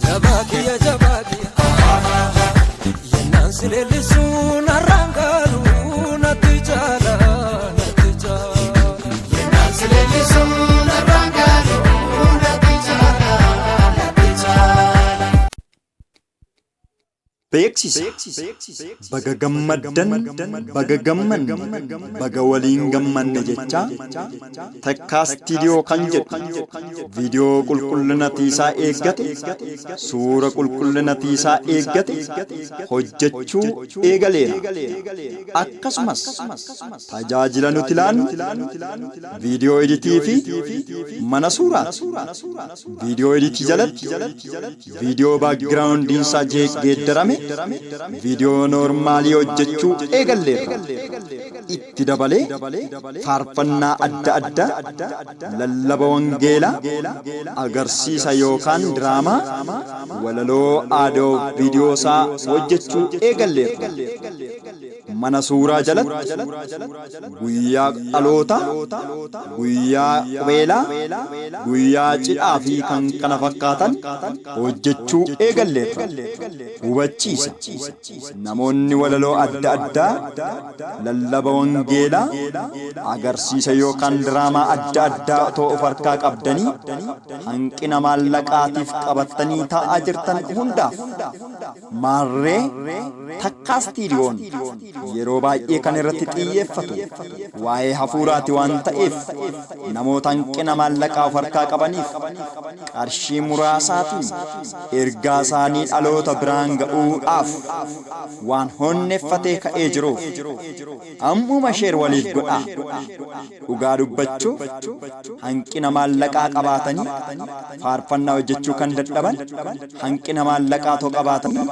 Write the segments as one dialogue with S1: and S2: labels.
S1: Jabaa kiyya jabaa kiyya yennaan si leellisuu narraan gaaluu natti jaala natti jaala. Yennaan si leellisuu narraan gaaluu natti jaala natti jaala.
S2: Beeksisa! Baga gammaddan, baga gammanne, baga waliin gammanne jechaa Takkaa Studio kan jedhu viidiyoo qulqullina isaa eeggate, suura qulqullina isaa eeggate hojjechuu eegaleera. Akkasumas tajaajila nuti laannu viidiyoo editii fi mana suuraati. Viidiyoo editii jalatti viidiyoo backgroundiin isaa geeddarame, viidiyoo normalii hojjechuu eegalleerra. Itti dabalee faarfannaa adda addaa, lallaba wangeelaa, agarsiisa yookaan diraamaa, walaloo aadaa viidiyoo isaa hojjechuu eegalleerra. Mana suuraa jalatti guyyaa dhalootaa, guyyaa qubeelaa, guyyaa cidhaa fi kan kana fakkaatan hojjechuu eegalleerra. Hubachiisa! Namoonni walaloo adda addaa, lallaba wangeelaa, agarsiisa yookaan diraamaa adda addaa otoo of harkaa qabdanii hanqina maallaqaatiif qabattanii taa'aa jirtan hundaaf maarree Takkaa Studion yeroo baay'ee kan irratti xiyyeeffatu waa'ee hafuuraati waan ta'eef namoota hanqina maallaqaa of harkaa qabaniif qarshii muraasaatiin ergaa isaanii dhaloota biraan ga'uudhaaf waan honneeffatee ka'ee jiruuf ammuma share waliif godhaa. Dhugaa dubbachuuf hanqina maallaqaa qabaatanii faarfannaa hojjechuu kan dadhaban, hanqina maallaqaa too qabaatanii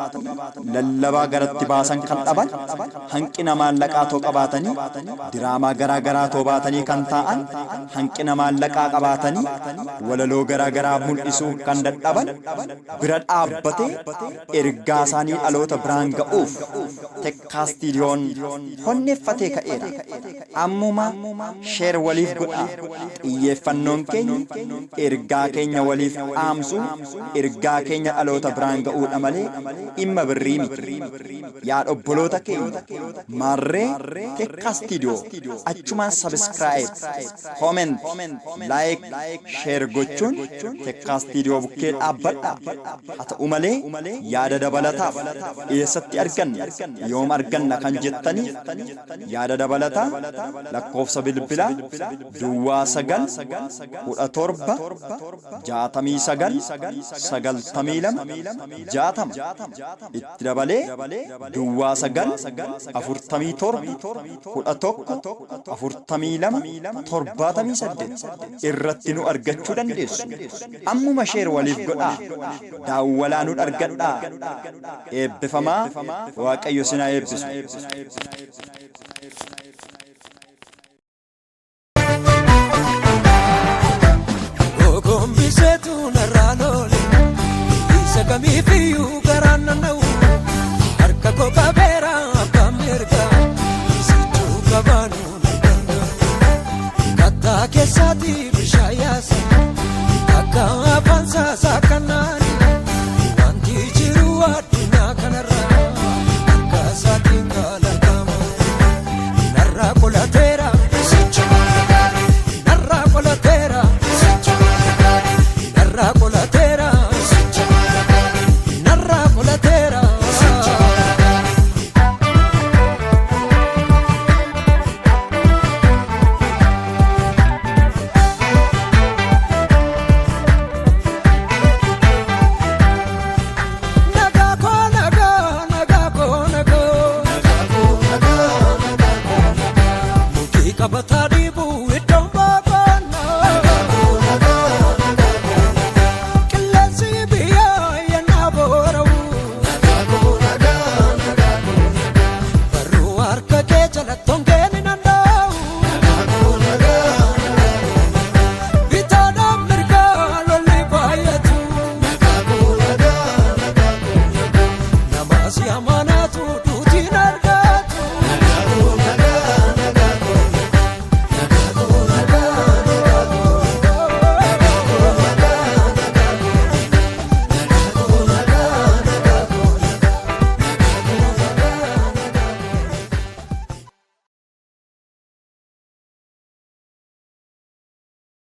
S2: lallabaa garatti baasan kan dhaban, hanqina maallaqaa too qabaatanii diraamaa garaa garaa too baatanii kan taa'an, hanqina maallaqaa qabaatanii walaloo garaa garaa mul'isuu kan dadhaban bira dhaabbatee ergaa isaanii dhaloota biraan ga'uuf Tekkaa Studion honneeffatee ka'eera. Ammuma share waliif godhaa. Xiyyeeffannoon keenya ergaa keenya waliif dhaamsuu, ergaa keenya dhaloota biraan ga'uudha malee dhimma birrii miti. Yaa obboloota keenya maarree Tekkaa Studio achumaan subscribe, comment, like, share gochuun Tekkaa Studio bukkee dhaabbadhaa. Haa ta'u malee yaada dabalataaf eessatti arganna, yoom arganna kan jettaniif yaada dabalataa lakkoofsa bilbilaa duwwaa 9 17 69 92 60 itti dabalee duwwaa 9 47 11 42 78 irratti nu argachuu dandeessu. Ammuma share waliif godhaa. Daawwalaa nu argadhaa. Eebbifamaa Waaqayyo isin haa eebbisu.
S1: Gogombisee narraa loole isa kamiifiyyuu garaan nanna'u.